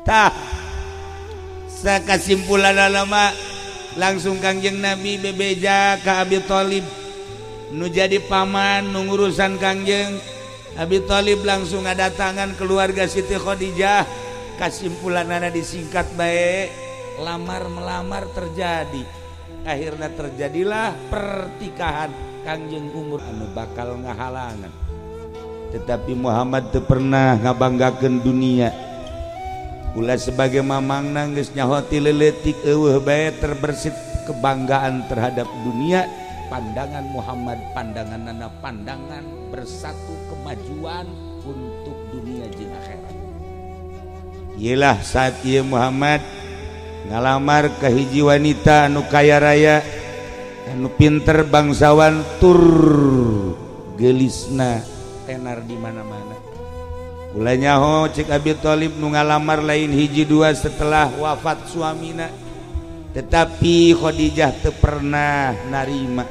Tah sakasimpulan lama langsung Kangjeng Nabi bebeja ka Abi Thalib nu jadi paman nu ngurusan Kangjeng Abi Thalib langsung ngadatangan keluarga Siti Khadijah. Kasimpulanana disingkat bae, lamar melamar terjadi, akhirnya terjadilah pertikahan Kangjeng umur anu bakal ngahalangan. Tetapi Muhammad teu pernah ngabanggakeun dunia. Ulah sebagai mamangna geus nyaho ti leutik eueuh bae terbersit kebanggaan terhadap dunia. Pandangan Muhammad, pandanganana pandangan bersatu kemajuan untuk dunia jeung akhirat. Iyalah saat ieu Muhammad ngalamar ka hiji wanita anu kaya raya, anu pinter bangsawan tur geulisna tenar di mana-mana. Ulah nyaho cek Abi Thalib nu ngalamar lain hiji dua setelah wafat suamina, tetapi Khadijah teu pernah narima.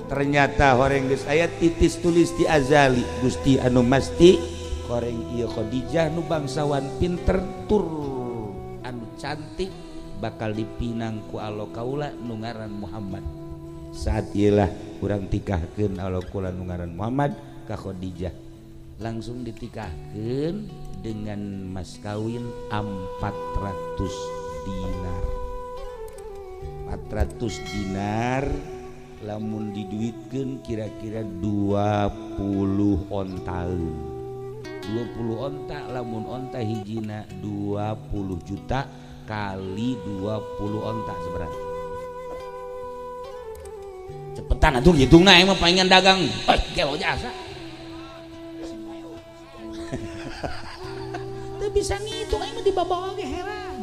Ternyata horeng geus aya titis tulis di azali Gusti anu masti horeng ieu Khadijah nu bangsawan pinter tur anu cantik bakal dipinang ku Allah kaula nu ngaran Muhammad. Saat ieu lah urang tikahkeun Allah kaula nu ngaran Muhammad ka Khadijah. Langsung ditikahkeun dengan mas kawin 400 dinar. 400 dinar lamun diduitkeun kira-kira 20 onta. 20 onta lamun onta hijina 20 juta kali 20 onta seberapa? Cepetan atuh ngitungna emang pengen dagang. Eh, gelo jasa. Teu bisa ngitung aing mah dibabawa ge heran.